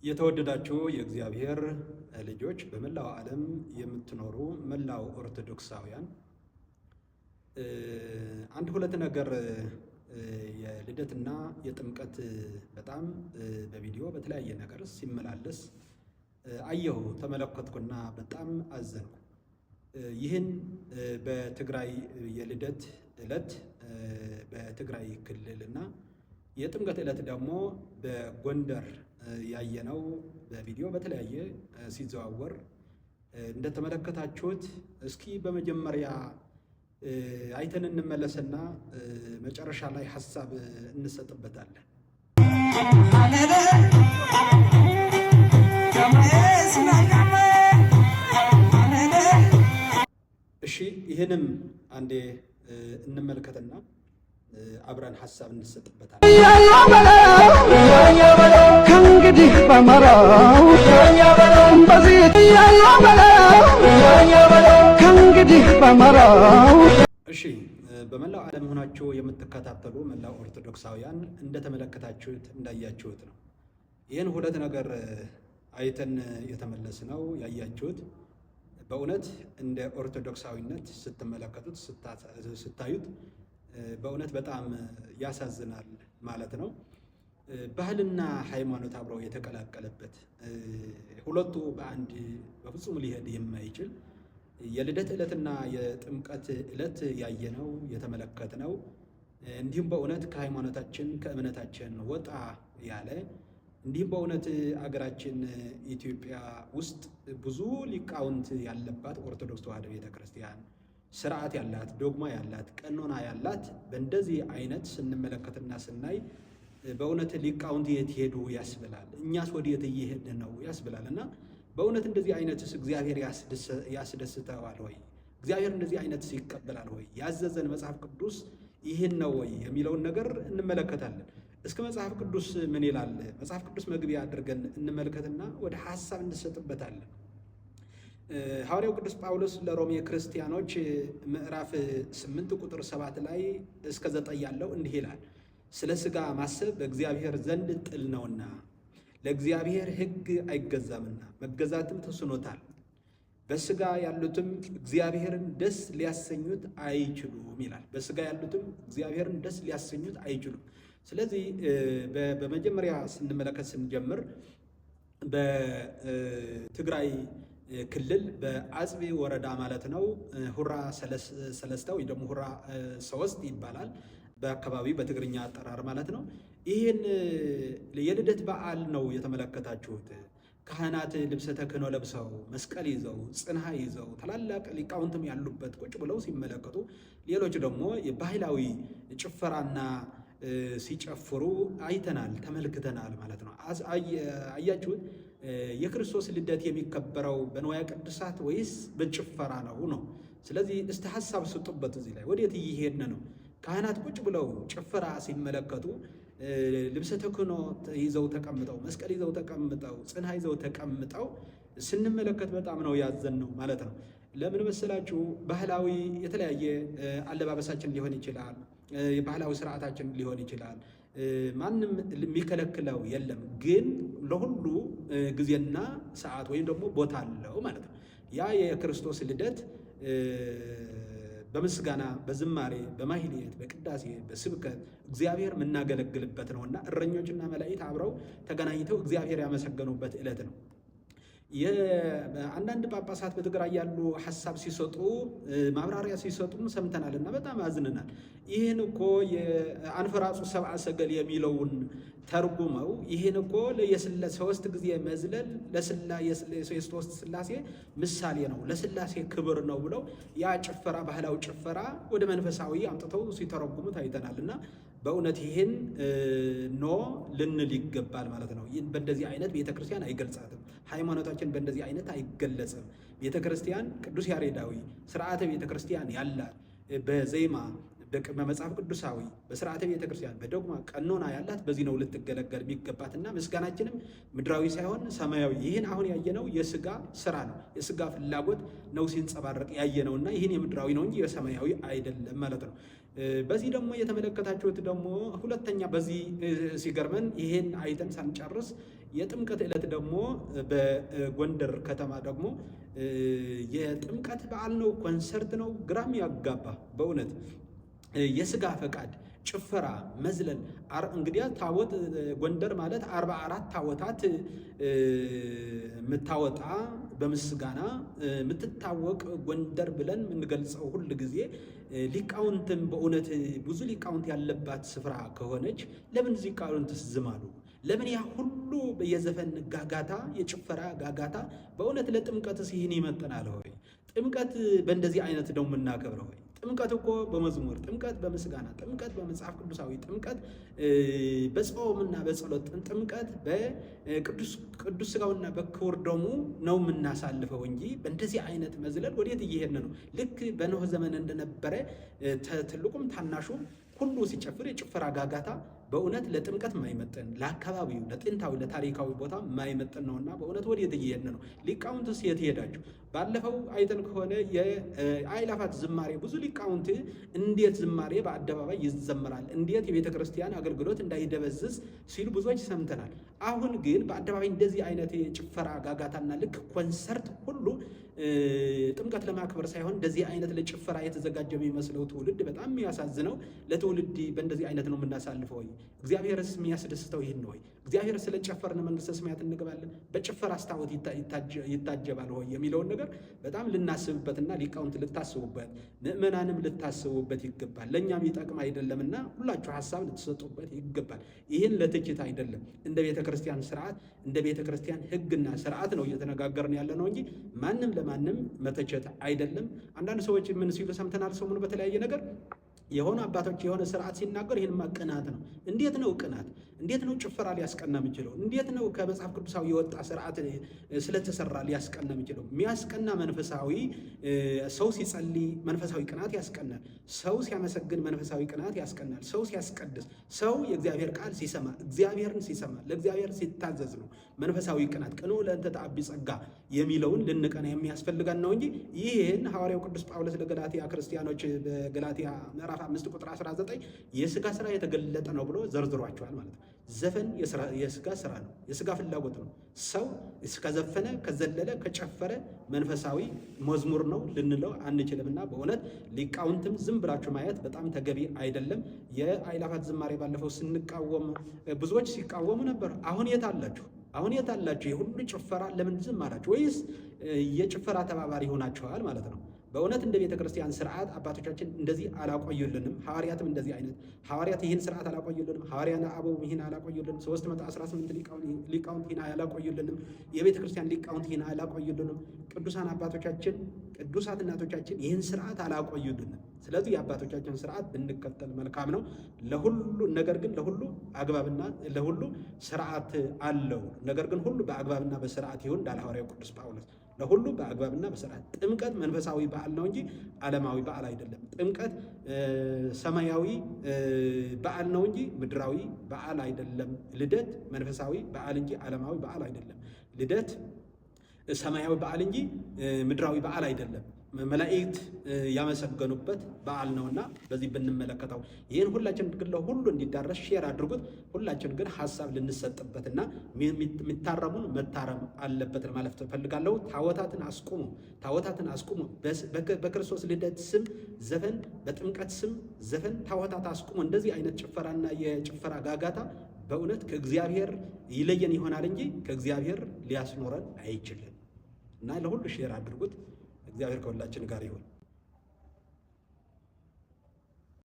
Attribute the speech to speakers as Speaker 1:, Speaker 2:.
Speaker 1: የተወደዳችሁ የእግዚአብሔር ልጆች፣ በመላው ዓለም የምትኖሩ መላው ኦርቶዶክሳውያን፣ አንድ ሁለት ነገር የልደትና የጥምቀት በጣም በቪዲዮ በተለያየ ነገር ሲመላለስ አየሁ፣ ተመለከትኩና በጣም አዘንኩ። ይህን በትግራይ የልደት ዕለት በትግራይ ክልልና የጥምቀት ዕለት ደግሞ በጎንደር ያየነው በቪዲዮ በተለያየ ሲዘዋወር እንደተመለከታችሁት፣ እስኪ በመጀመሪያ አይተን እንመለስና መጨረሻ ላይ ሀሳብ እንሰጥበታለን። እሺ፣ ይህንም አንዴ እንመልከትና አብረን ሀሳብ እንሰጥበታለን።
Speaker 2: ከእንግዲህ በመራው በዚህ ከእንግዲህ በመራው።
Speaker 1: እሺ፣ በመላው ዓለም ሆናችሁ የምትከታተሉ መላው ኦርቶዶክሳውያን እንደተመለከታችሁት እንዳያችሁት ነው። ይህን ሁለት ነገር አይተን የተመለስ ነው ያያችሁት። በእውነት እንደ ኦርቶዶክሳዊነት ስትመለከቱት ስታዩት በእውነት በጣም ያሳዝናል ማለት ነው። ባህልና ሃይማኖት አብረው የተቀላቀለበት፣ ሁለቱ በአንድ በፍጹም ሊሄድ የማይችል የልደት ዕለትና የጥምቀት ዕለት ያየነው የተመለከትነው፣ እንዲሁም በእውነት ከሃይማኖታችን ከእምነታችን ወጣ ያለ፣ እንዲሁም በእውነት አገራችን ኢትዮጵያ ውስጥ ብዙ ሊቃውንት ያለባት ኦርቶዶክስ ተዋሕዶ ቤተክርስቲያን ስርዓት ያላት፣ ዶግማ ያላት፣ ቀኖና ያላት በእንደዚህ አይነት ስንመለከትና ስናይ በእውነት ሊቃውንት የት ሄዱ ያስብላል። እኛስ ወዴት እየሄድን ነው ያስብላል። እና በእውነት እንደዚህ አይነትስ እግዚአብሔር ያስደስተዋል ወይ? እግዚአብሔር እንደዚህ አይነትስ ይቀበላል ወይ? ያዘዘን መጽሐፍ ቅዱስ ይህን ነው ወይ የሚለውን ነገር እንመለከታለን። እስከ መጽሐፍ ቅዱስ ምን ይላል? መጽሐፍ ቅዱስ መግቢያ አድርገን እንመልከትና ወደ ሐሳብ እንሰጥበታለን። ሐዋርያው ቅዱስ ጳውሎስ ለሮሜ ክርስቲያኖች ምዕራፍ 8 ቁጥር 7 ላይ እስከ 9 ያለው እንዲህ ይላል። ስለ ሥጋ ማሰብ በእግዚአብሔር ዘንድ ጥል ነውና ለእግዚአብሔር ሕግ አይገዛምና መገዛትም ተስኖታል። በሥጋ ያሉትም እግዚአብሔርን ደስ ሊያሰኙት አይችሉም ይላል። በሥጋ ያሉትም እግዚአብሔርን ደስ ሊያሰኙት አይችሉም። ስለዚህ በመጀመሪያ ስንመለከት ስንጀምር በትግራይ ክልል በአጽቢ ወረዳ ማለት ነው፣ ሁራ ሰለስተ ወይ ደግሞ ሁራ ሶስት ይባላል በአካባቢው በትግርኛ አጠራር ማለት ነው። ይህን የልደት በዓል ነው የተመለከታችሁት። ካህናት ልብሰ ተክህኖ ለብሰው፣ መስቀል ይዘው፣ ጽንሐ ይዘው፣ ታላላቅ ሊቃውንትም ያሉበት ቁጭ ብለው ሲመለከቱ፣ ሌሎች ደግሞ የባህላዊ ጭፈራና ሲጨፍሩ አይተናል፣ ተመልክተናል ማለት ነው። አያችሁት? የክርስቶስ ልደት የሚከበረው በንዋየ ቅድሳት ወይስ በጭፈራ ነው ነው? ስለዚህ እስቲ ሀሳብ ስጡበት። እዚህ ላይ ወዴት እየሄድን ነው? ካህናት ቁጭ ብለው ጭፈራ ሲመለከቱ፣ ልብሰ ተክህኖ ይዘው ተቀምጠው፣ መስቀል ይዘው ተቀምጠው፣ ጽንሐ ይዘው ተቀምጠው ስንመለከት በጣም ነው ያዘን ነው ማለት ነው። ለምን መሰላችሁ? ባህላዊ የተለያየ አለባበሳችን ሊሆን ይችላል፣ የባህላዊ ስርዓታችን ሊሆን ይችላል። ማንም የሚከለክለው የለም። ግን ለሁሉ ጊዜና ሰዓት ወይም ደግሞ ቦታ አለው ማለት ነው። ያ የክርስቶስ ልደት በምስጋና፣ በዝማሬ፣ በማህሌት፣ በቅዳሴ፣ በስብከት እግዚአብሔር የምናገለግልበት ነውና እረኞችና መላእክት አብረው ተገናኝተው እግዚአብሔር ያመሰገኑበት ዕለት ነው። አንዳንድ ጳጳሳት በትግራይ ያሉ ሀሳብ ሲሰጡ፣ ማብራሪያ ሲሰጡም ሰምተናል እና በጣም አዝነናል። ይህን እኮ የአንፈራጹ ሰብአ ሰገል የሚለውን ተርጉመው ይህን እኮ ሶስት ጊዜ መዝለል የሶስት ስላሴ ምሳሌ ነው፣ ለስላሴ ክብር ነው ብለው ያ ጭፈራ ባህላዊ ጭፈራ ወደ መንፈሳዊ አምጥተው ሲተረጉሙት አይተናል እና በእውነት ይህን no ልንል ይገባል ማለት ነው። በእንደዚህ አይነት ቤተክርስቲያን አይገልጻትም። ሃይማኖታችን በእንደዚህ አይነት አይገለጽም። ቤተክርስቲያን ቅዱስ ያሬዳዊ ስርዓተ ቤተክርስቲያን ያላት፣ በዜማ፣ በመጽሐፍ ቅዱሳዊ፣ በስርዓተ ቤተክርስቲያን፣ በዶግማ ቀኖና ያላት በዚህ ነው ልትገለገል የሚገባትና ምስጋናችንም ምድራዊ ሳይሆን ሰማያዊ። ይህን አሁን ያየነው የስጋ ስራ ነው፣ የስጋ ፍላጎት ነው ሲንጸባረቅ ያየነውና ይህን የምድራዊ ነው እንጂ የሰማያዊ አይደለም ማለት ነው። በዚህ ደግሞ የተመለከታችሁት ደግሞ ሁለተኛ በዚህ ሲገርመን ይሄን አይተን ሳንጨርስ የጥምቀት ዕለት ደግሞ በጎንደር ከተማ ደግሞ የጥምቀት በዓል ነው፣ ኮንሰርት ነው። ግራም ያጋባ በእውነት የስጋ ፈቃድ ጭፈራ፣ መዝለል። እንግዲያ ታቦት ጎንደር ማለት 44 ታቦታት የምታወጣ በምስጋና የምትታወቅ ጎንደር ብለን የምንገልጸው ሁል ጊዜ ሊቃውንትን በእውነት ብዙ ሊቃውንት ያለባት ስፍራ ከሆነች ለምን ሊቃውንትስ ዝም አሉ? ለምን ያ ሁሉ የዘፈን ጋጋታ፣ የጭፈራ ጋጋታ? በእውነት ለጥምቀትስ ይህን ይመጥናል ሆይ? ጥምቀት በእንደዚህ አይነት ነው የምናከብረው ወይ? ጥምቀት እኮ በመዝሙር፣ ጥምቀት በምስጋና፣ ጥምቀት በመጽሐፍ ቅዱሳዊ፣ ጥምቀት በጾምና በጸሎት፣ ጥምቀት በቅዱስ ስጋውና በክቡር ደሙ ነው የምናሳልፈው እንጂ በእንደዚህ አይነት መዝለል ወዴት እየሄድን ነው? ልክ በኖህ ዘመን እንደነበረ ትልቁም ታናሹም ሁሉ ሲጨፍር የጭፈራ ጋጋታ በእውነት ለጥምቀት የማይመጥን፣ ለአካባቢው፣ ለጥንታዊ፣ ለታሪካዊ ቦታ የማይመጥን ነውና በእውነት ወዴት እየሄድን ነው? ሊቃውንትስ የት ሄዳችሁ? ባለፈው አይተን ከሆነ የአእላፋት ዝማሬ ብዙ ሊቃውንት እንዴት ዝማሬ በአደባባይ ይዘመራል፣ እንዴት የቤተ ክርስቲያን አገልግሎት እንዳይደበዝዝ ሲሉ ብዙዎች ሰምተናል። አሁን ግን በአደባባይ እንደዚህ አይነት የጭፈራ ጋጋታና ልክ ኮንሰርት ሁሉ ጥምቀት ለማክበር ሳይሆን እንደዚህ አይነት ለጭፈራ የተዘጋጀ የሚመስለው ትውልድ በጣም የሚያሳዝነው። ለትውልድ በእንደዚህ አይነት ነው የምናሳልፈው ወይ? እግዚአብሔርስ የሚያስደስተው ይህን ነው ወይ? እግዚአብሔር ስለጨፈርን መንግሥተ ሰማያት እንገባለን? በጭፈራ አስታወት ይታጀባል ወይ የሚለውን ነገር በጣም ልናስብበትና ሊቃውንት ልታስቡበት፣ ምእመናንም ልታስቡበት ይገባል። ለእኛም ይጠቅም አይደለምና ሁላችሁ ሀሳብ ልትሰጡበት ይገባል። ይህን ለትችት አይደለም። እንደ ቤተ ክርስቲያን ስርዓት፣ እንደ ቤተ ክርስቲያን ሕግና ስርዓት ነው እየተነጋገርን ያለ ነው እንጂ ማንም ለማንም መተቸት አይደለም። አንዳንድ ሰዎች ምን ሲሉ ሰምተናል ሰሞኑን በተለያየ ነገር የሆኑ አባቶች የሆነ ስርዓት ሲናገር ይህንማ ቅናት ነው። እንዴት ነው ቅናት? እንዴት ነው ጭፈራ ሊያስቀና የሚችለው? እንዴት ነው ከመጽሐፍ ቅዱሳዊ የወጣ ስርዓት ስለተሰራ ሊያስቀና የሚችለው? የሚያስቀና መንፈሳዊ፣ ሰው ሲጸልይ መንፈሳዊ ቅናት ያስቀናል። ሰው ሲያመሰግን መንፈሳዊ ቅናት ያስቀናል። ሰው ሲያስቀድስ፣ ሰው የእግዚአብሔር ቃል ሲሰማ፣ እግዚአብሔርን ሲሰማ፣ ለእግዚአብሔር ሲታዘዝ ነው መንፈሳዊ ቅናት። ቅኑ ለእንተ ተአቢ ጸጋ የሚለውን ልንቀና የሚያስፈልገን ነው እንጂ ይህን ሐዋርያው ቅዱስ ጳውሎስ ለገላትያ ክርስቲያኖች በገላትያ ምዕራፍ 5 ቁጥር 19 የስጋ ስራ የተገለጠ ነው ብሎ ዘርዝሯቸዋል ማለት ነው። ዘፈን የስጋ ስራ ነው፣ የስጋ ፍላጎት ነው። ሰው ከዘፈነ፣ ከዘለለ፣ ከጨፈረ መንፈሳዊ መዝሙር ነው ልንለው አንችልምና በእውነት ሊቃውንትም ዝም ብላችሁ ማየት በጣም ተገቢ አይደለም። የአእላፋት ዝማሬ ባለፈው ስንቃወም ብዙዎች ሲቃወሙ ነበር። አሁን የት አላችሁ? አሁን የት አላችሁ? የሁሉ ጭፈራ ለምን ዝም አላችሁ? ወይስ የጭፈራ ተባባሪ ሆናችኋል ማለት ነው? በእውነት እንደ ቤተ ክርስቲያን ስርዓት አባቶቻችን እንደዚህ አላቆዩልንም። ሐዋርያትም እንደዚህ አይነት ሐዋርያት ይህን ስርዓት አላቆዩልንም። ሐዋርያነ አበው ይህን አላቆዩልንም። 318 ሊቃውንት ይህን አላቆዩልንም። የቤተ ክርስቲያን ሊቃውንት ይህን አላቆዩልንም። ቅዱሳን አባቶቻችን፣ ቅዱሳት እናቶቻችን ይህን ስርዓት አላቆዩልንም። ስለዚህ የአባቶቻችን ስርዓት ብንከተል መልካም ነው። ለሁሉ ነገር ግን ለሁሉ አግባብና ለሁሉ ስርዓት አለው። ነገር ግን ሁሉ በአግባብና በስርዓት ይሁን እንዳለ ሐዋርያው ቅዱስ ጳውሎስ ለሁሉ በአግባብና በስርዓት። ጥምቀት መንፈሳዊ በዓል ነው እንጂ ዓለማዊ በዓል አይደለም። ጥምቀት ሰማያዊ በዓል ነው እንጂ ምድራዊ በዓል አይደለም። ልደት መንፈሳዊ በዓል እንጂ ዓለማዊ በዓል አይደለም። ልደት ሰማያዊ በዓል እንጂ ምድራዊ በዓል አይደለም። መላእክት ያመሰገኑበት በዓል ነውና በዚህ ብንመለከተው ይህን ሁላችን ግን ለሁሉ እንዲዳረስ share አድርጉት። ሁላችን ግን ሀሳብ ልንሰጥበትና የሚታረሙን መታረም አለበት ለማለት እፈልጋለሁ። ታቦታትን አስቁሙ፣ ታቦታትን አስቁሙ። በክርስቶስ ልደት ስም ዘፈን፣ በጥምቀት ስም ዘፈን፣ ታቦታት አስቁሙ። እንደዚህ አይነት ጭፈራና የጭፈራ ጋጋታ በእውነት ከእግዚአብሔር ይለየን ይሆናል እንጂ ከእግዚአብሔር ሊያስኖረን አይችልም እና ለሁሉ share አድርጉት። እግዚአብሔር ከሁላችን ጋር ይሁን።